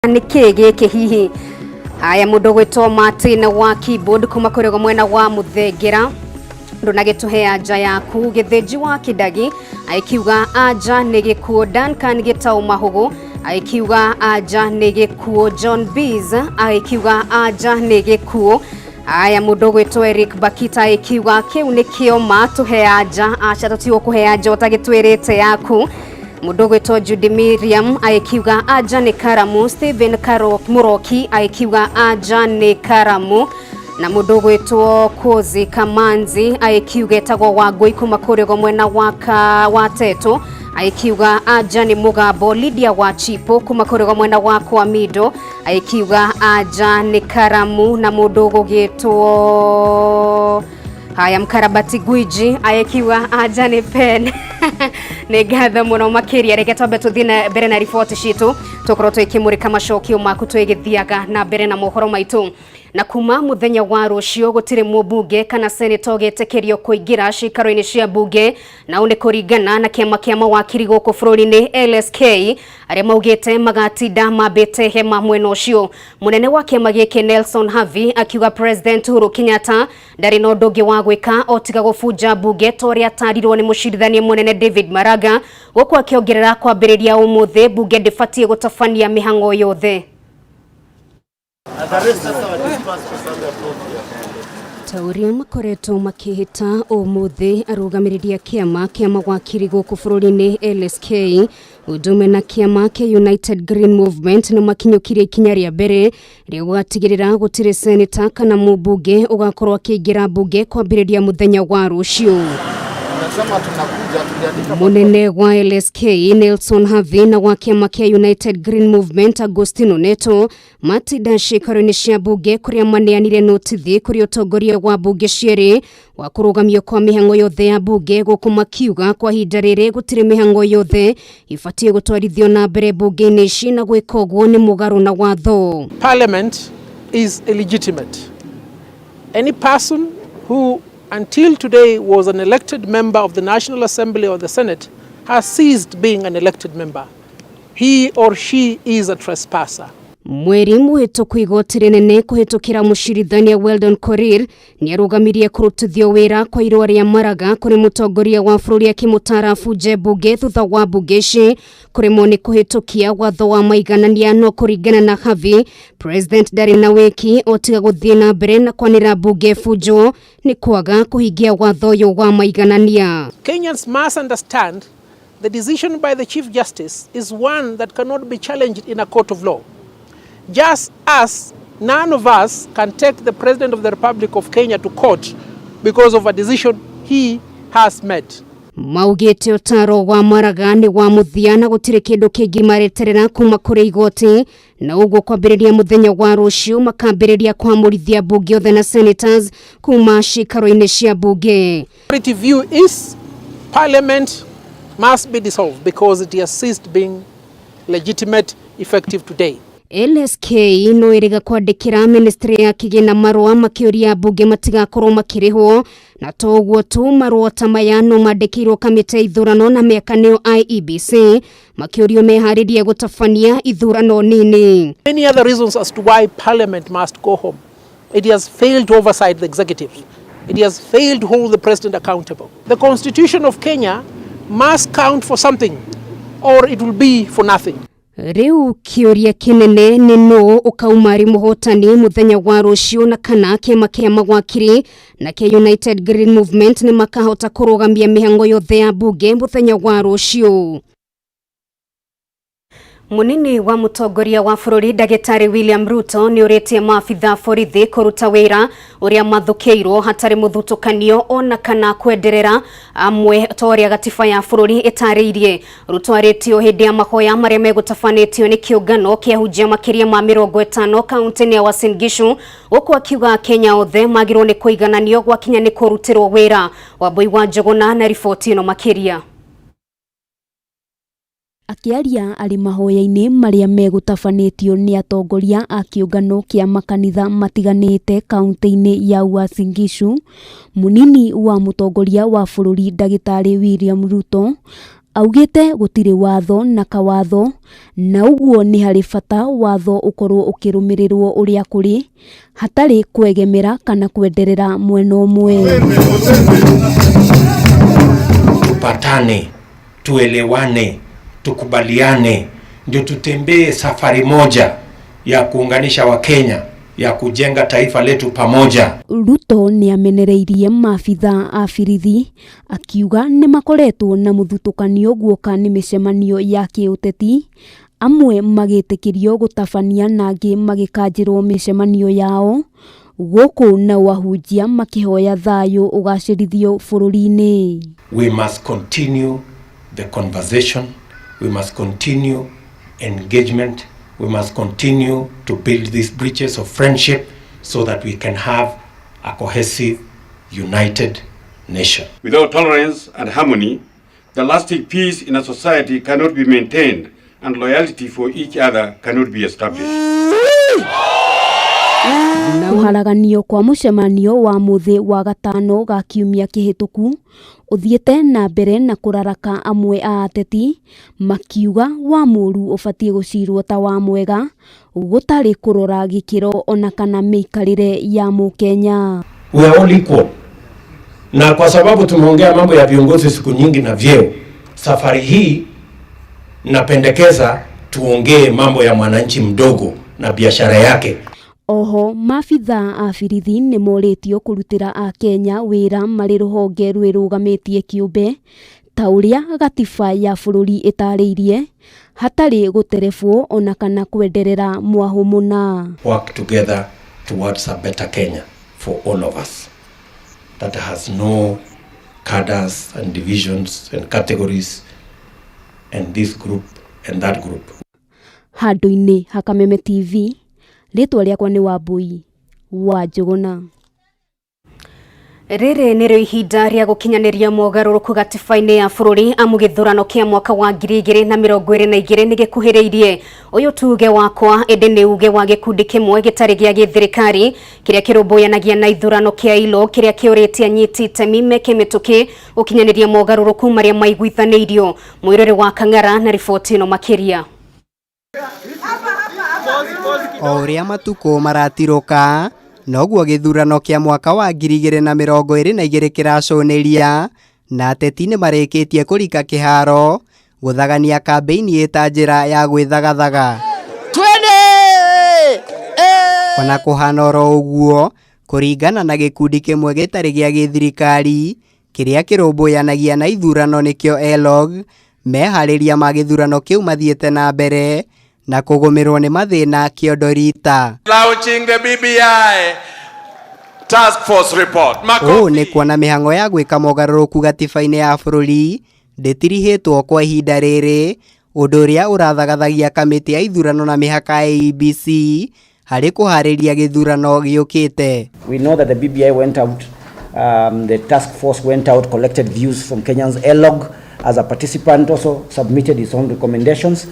Nĩ kĩ gĩkĩ hihi? Haya, mũndũ gwĩtwo Martin wa keyboard kuma kũrĩ mwena wa Mũthengera, ndũnagĩtũhe anja yaku. Gĩthĩnji wa Kĩndagi agĩkiuga anja nĩ gĩkuũ. Duncan Gĩtaũ Mahũgũ agĩkiuga anja nĩ gĩkuũ. John Bees agĩkiuga anja nĩ gĩkuũ. Aya, mũndũ gwĩtwo Eric Bakita agĩkiuga kĩu nĩ kĩoma, tũhe anja. Aca, tũtigũkũhe anja ũtagĩtwĩrĩte yaku. Mũndũ gwĩtwo Judy Miriam agĩkiuga anja nĩ karamu. Stephen Karo Mũroki agĩkiuga anja nĩ karamu, na mũndũ gwĩtwo Kozi Kamanzi agĩkiuga etagwo Wangũi kuma kũrĩa mwena wa wa Teto, agĩkiuga anja nĩ mũgambo. Lydia wa Chipo kuma kũrĩa mwena wa Kwamindo agĩkiuga anja nĩ karamu, na mũndũ gũgĩtwo haya mkarabati gwiji agĩkiuga anja nĩ pen. Nĩ ngatho mũno makĩria. Reke twambe tũthiĩ na mbere na riboti citũ, tũkorwo twĩkĩmũrĩka macokio maku twĩgĩthiaga na mbere na mohoro maitũ. Na kuma muthenya wa rũciũ gũtirĩ mũmbunge kana seneta ũgetĩkĩrio kũingĩra ciikaro-inĩ cia mbunge, na ũũ nĩ kũringana na kĩama kĩa mawakiri gũkũ bũrũri-inĩ LSK, arĩa maugĩte magatinda mambĩte hema mwena ũcio. Mũnene wa kĩama gĩkĩ Nelson Havi akiuga President Uhuru Kenyatta ndarĩ na ũndũ ũngĩ wa gwĩka o tiga gũbunja mbunge ta ũrĩa atarirwo nĩ mũcirithania mũnene David Maraga, gũkũ akĩongerera kwambĩrĩria ũmũthĩ mbunge ndĩbatiĩ gũtabania mĩhang'o yothe. Ta ũrĩa makoretwo makĩhĩta, ũmũthĩ arũgamĩrĩri a kĩama kĩa mawakiri gũkũ bũrũri-inĩ LSK ũndũ ũmwe na kĩama kĩa United Green Movement nĩ makinyũkirie ikinya rĩa mbere rĩa gũgatigĩrĩra gũtirĩ seneta kana mũmbunge ũgakorwo akĩingĩra mbunge kwambĩrĩria mũthenya wa rũciũ. Tunasema tunakuja, tuliandika. Mũnene wa LSK Nelson Havi na wa kĩama kĩa United Green Movement Agostino Neto matinda ciikaro-inĩ cia mbunge kũrĩa maneanire notithi kũrĩ ũtongoria wa mbunge cierĩ wa kũrũgamio kwa mĩhang'o yothe ya mbunge, gũkũ makiuga kwa ihinda rĩrĩ gũtirĩ mĩhang'o yothe ibatiĩ gũtwarithio na mbere mbunge-inĩ ici, na gwĩka ũguo nĩ mũgarũ na watho. Parliament is illegitimate. Any person who until today was an elected member of the National Assembly or the Senate has ceased being an elected member. He or she is a trespasser. Mweri mũhĩtũku igoti rĩnene kũhĩtũkĩra mũcirithania Weldon Korir nĩarũgamirie kũrutithio wĩra kwa irũa rĩa Maraga kũrĩ mũtongoria wa bũrũri, akĩmũtara abunje mbunge thutha wa mbunge ici kũremwo nĩ kũhĩtũkia watho wa maiganania. No kũringana na Havi, President ndarĩ na wĩki o tiga gũthiĩ na mbere na kwanĩra mbunge bunjwo nĩ kwaga kũhingia watho ũyũ wa maiganania. Kenyans must understand the decision by the Chief Justice is one that cannot be challenged in a court of law. Just as none of us can take the President of the Republic of Kenya to court because of a decision he has made. Maugĩte ũtaro wa Maraga nĩ wa mũthia na gũtirĩ kĩndũ kĩngĩ mareterera kuma kũrĩ igoti, na ũguo kwambĩrĩria mũthenya wa rũciũ makambĩrĩria kwamũrithia mbunge othe na senators kuma ciikaro-inĩ cia mbunge. Majority view is Parliament must be dissolved because it has ceased being legitimate effective today. LSK no ĩrĩga kwandĩkĩra ministry ya kĩgĩna marũa makĩũria mbunge matigakorwo makĩrĩhwo, na to ũguo tu, marũa ta maya no mandĩkĩirwo kamĩtĩ ya ithurano na mĩaka nĩyo IEBC makĩũrio meharĩrie gũtabania ithurano nini. Many other reasons as to why Parliament must go home. It has failed to oversight the executive. It has failed to hold the president accountable. The Constitution of Kenya must count for something or it will be for nothing. Rĩu kĩũria kĩnene nĩ nũ ũkauma arĩ mũhotani mũthenya wa rũciũ, na kana kĩama kĩa mawakiri na kĩa United Green Movement nĩ makahota kũrũgamia mĩhang'o yothe ya mbunge mũthenya wa rũciũ. Munini wa mũtongoria wa bũrũri Ndagĩtarĩ William Ruto nĩ ũrĩtie maabitha borithi kũruta wĩra ũrĩa mathũkĩirwo hatarĩ mũthutũkanio ona kana kwenderera amwe ta ũrĩa gatiba ya bũrũri ĩtarĩirie. Ruto arĩtio hĩndĩ ya mahoya marĩa megũtabanĩtio nĩ kĩũngano kĩa hunjia makĩria ma 50 kaunti-inĩ ya Uasin Gishu, gũkũ akiuga Kenya othe magĩrĩirwo nĩ kũigananio gwakinya nĩ kũrutĩrwo wĩra. Wambui wa Njũgũna na riboti ĩno makĩria. Akĩaria arĩ mahoya-inĩ marĩa megũtabanĩtio nĩ atongoria a kĩũngano kĩa makanitha matiganĩte kaunti-inĩ ya Uasin Gishu, mũnini wa mũtongoria wa bũrũri Ndagĩtarĩ William Ruto Augĩte gũtirĩ watho na kawatho na ũguo nĩ harĩ bata watho ũkorwo ũkĩrũmĩrĩrwo ũrĩa kũrĩ hatarĩ kwegemera kana kwenderera mwena ũmwe. Tupatane, tuelewane, tukubaliane, ndio tutembee safari moja ya kuunganisha Wakenya, ya kujenga taifa letu pamoja. Ruto nĩ amenereirie maabitha a birithi akiuga nĩ makoretwo na mũthutũkanio guoka nĩ mĩcemanio ya kĩũteti, amwe magĩtĩkĩrio gũtabania na angĩ magĩkanjĩrwo mĩcemanio yao, gũkũ nao ahunjia makĩhoya thayũ ũgacĩrithio bũrũri-inĩ. We must continue the conversation, we must continue engagement, we must continue to build these bridges of friendship so that we can have a cohesive, united nation. Without tolerance and harmony, the lasting peace in a society cannot be maintained and loyalty for each other cannot be established. Kũharaganio kwa mũcemanio wa mũthĩ wa gatano ga kiumia kĩhĩtũku ũthiĩte na mbere na kũraraka amwe a ateti makiuga wa mũũru ũbatiĩ gũcirwo ta wa mwega gũtarĩ kũrora gĩkĩro ona kana mĩikarĩre ya mũkenya. We are all equal. Na kwa sababu tumeongea mambo ya viongozi siku nyingi na vyeo, safari hii napendekeza tuongee mambo ya mwananchi mdogo na biashara yake. Oho maabitha a birithi nĩ morĩtio kũrutĩra akenya wĩra marĩ rũhonge rwĩrũgamĩtie kĩũmbe ta ũrĩa gatiba ya bũrũri ĩtarĩirie hatarĩ gũterebwo ona kana kwenderera mwahũ mũna. Work together towards a better Kenya for all of us that has no cadres and divisions and categories and this group and that group. Handũ-inĩ ha Kameme TV, rĩtwa rĩakwa nĩ Wambui wa Njũgũna. Rĩrĩ nĩrĩo ihinda rĩa gũkinyanĩria mogarũrũku gatiba-inĩ ya bũrũri amu gĩthurano kĩa mwaka wa 2022 nĩ gĩkuhĩrĩirie. Ũyũ ti uge wakwa ĩndĩ nĩ uge wa gĩkundi kĩmwe gĩtarĩ gĩa gĩthirikari kĩrĩa kĩrũmbũyanagia na ithurano kĩa ILO kĩrĩa kĩũrĩtie anyiti itemi meke mĩtũkĩ gũkinyanĩria mogarũrũku marĩa maiguithanĩirio. Mwĩrore wa Kang'ara na riboti ĩno makĩria. O ũrĩa matukũ maratirũka noguo gĩthurano kĩa mwaka wa 2022 kĩracũnĩria na ateti nĩ marĩkĩtie kũrika kĩharo gũthagania kambĩini ĩta njĩra ya gwĩthagathaga. Ona kũhana oro ũguo, kũringana na gĩkundi kĩmwe gĩtarĩ gĩa gĩthirikari kĩrĩa kĩrũmbũyanagia na ithurano nĩkĩo ELOG, meharĩria ma gĩthurano kĩu mathiĩte na mbere na kũgũmĩrwo nĩ mathĩna kĩondo rita. Launching the BBI task force report. Ũũ nĩ kuona mĩhang'o ya gwĩka mogarũrũku gatiba-inĩ ya bũrũri ndĩtirihĩtwo kwa ihinda rĩrĩ, ũndũ ũrĩa ũrathagathagia kamĩtĩ ya ithurano na mĩhaka IEBC harĩ kũharĩria gĩthurano gĩũkĩte. We know that the BBI went out, the task force went out, collected views from Kenyans. ELOG as a participant also submitted its own recommendations,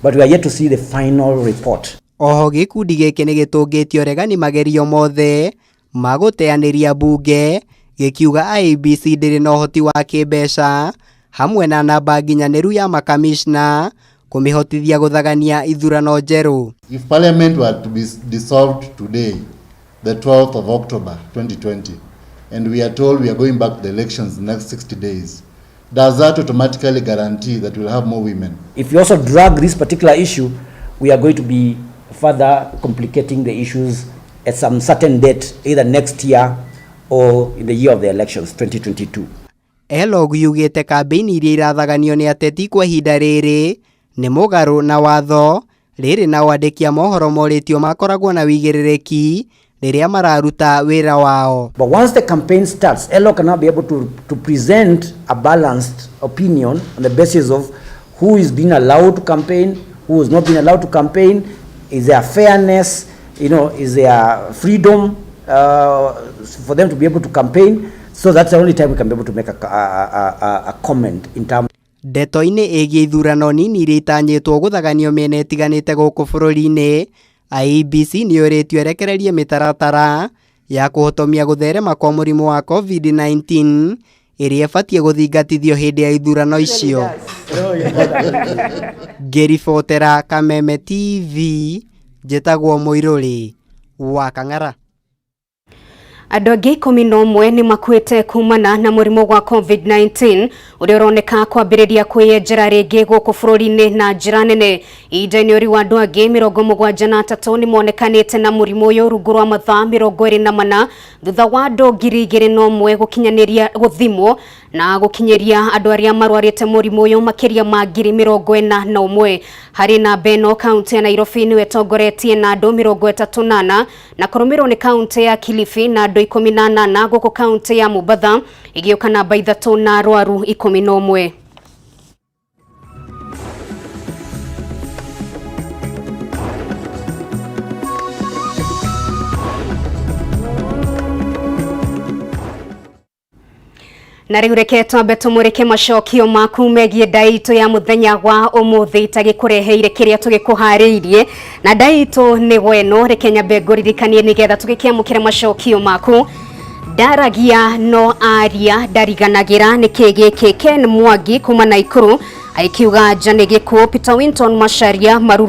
but we are yet to see the final report. Oho gĩkundi gĩkĩ nĩ gĩtũngĩtie ũregani magerio mothe ma gũteanĩria mbunge gĩkiuga IEBC ndĩrĩ na ũhoti wa kĩmbeca hamwe na namba nginyanĩru ya makamishna kũmĩhotithia gũthagania ithurano njerũ. If Parliament were to be dissolved today, the 12th of October 2020, and we are told we are going back to the elections in the next 60 days, does that automatically guarantee that we'll have more women? If we also drag this particular issue, we are going to be further complicating the issues at some certain date, either next year or in the year of the elections, 2022. ELOG yugĩte kambĩini iria irathaganio nĩ ateti kwa ihinda rĩrĩ nĩ mũgarũ na watho rĩrĩ nao andĩki a mohoro morĩtio makoragwo na wĩigĩrĩrĩki rĩrĩa mararuta wĩra wao. But once the campaign starts, ELOG cannot be able to present a balanced opinion on the basis of who is being allowed to campaign, who is not being allowed to campaign, is there fairness, is there freedom for them to be able to campaign. So that's the only time we can be able to make a comment in terms. Ndeto-inĩ ĩgiĩ ithurano nini iria itanyĩtwo gũthaganio mĩena ĩtiganĩte gũkũ bũrũri-inĩ, IEBC nĩyũrĩtio ĩrekererie mĩtaratara ya kũhotomia gũtherema kwa mũrimũ wa COVID-19. ĩrĩa ĩbatiĩ gũthingatithio hĩndĩ ya ithurano icio. Ngĩribotera Kameme TV, njĩtagwo Mũirũrĩ wa Kang'ara. Andũ angĩ 11 nĩ makuĩte kumana na mũrimũ wa COVID-19 ũrĩa ũroneka kwambĩrĩria kwĩyenjera rĩngĩ gũkũ bũrũri-inĩ na njĩra nene. Ihinda-inĩ rĩu andũ angĩ 73 nĩ monekanĩte na mũrimũ ũyũ rungu rwa mathaa 24 thutha wa andũ 2001 gũkinyanĩria gũthimwo na gũkinyĩria andũ arĩa marwarĩte mũrimũ ũyũ makĩria ma 41,000. Harĩ namba ĩno kaunti ya Nairobi nĩyo ĩtongoretie na andũ 34 na kũrũmĩrĩrwo nĩ kaunti ya Kilifi na andũ 18 gũkũ kaunti ya Mombatha ĩgĩũka namba 3 na arwaru 11. Na rĩu reke twambe tũmũrĩke macokio maku megiĩ ndaitũ ya mũthenya wa ũmũthĩ itagĩkũreheire kĩrĩa tũgĩkũharĩirie na ndaitũ nĩ gweno. Reke nyambe ngũririkanie nĩgetha tũgĩkĩamũkĩra macokio maku. Ndaragia no aria ndariganagĩra nĩ kĩ gĩkĩ? Ken Mwangi kuma Naikuru aikiuga nja nĩ gĩkuũ. Peter Winton Macharia Maruru.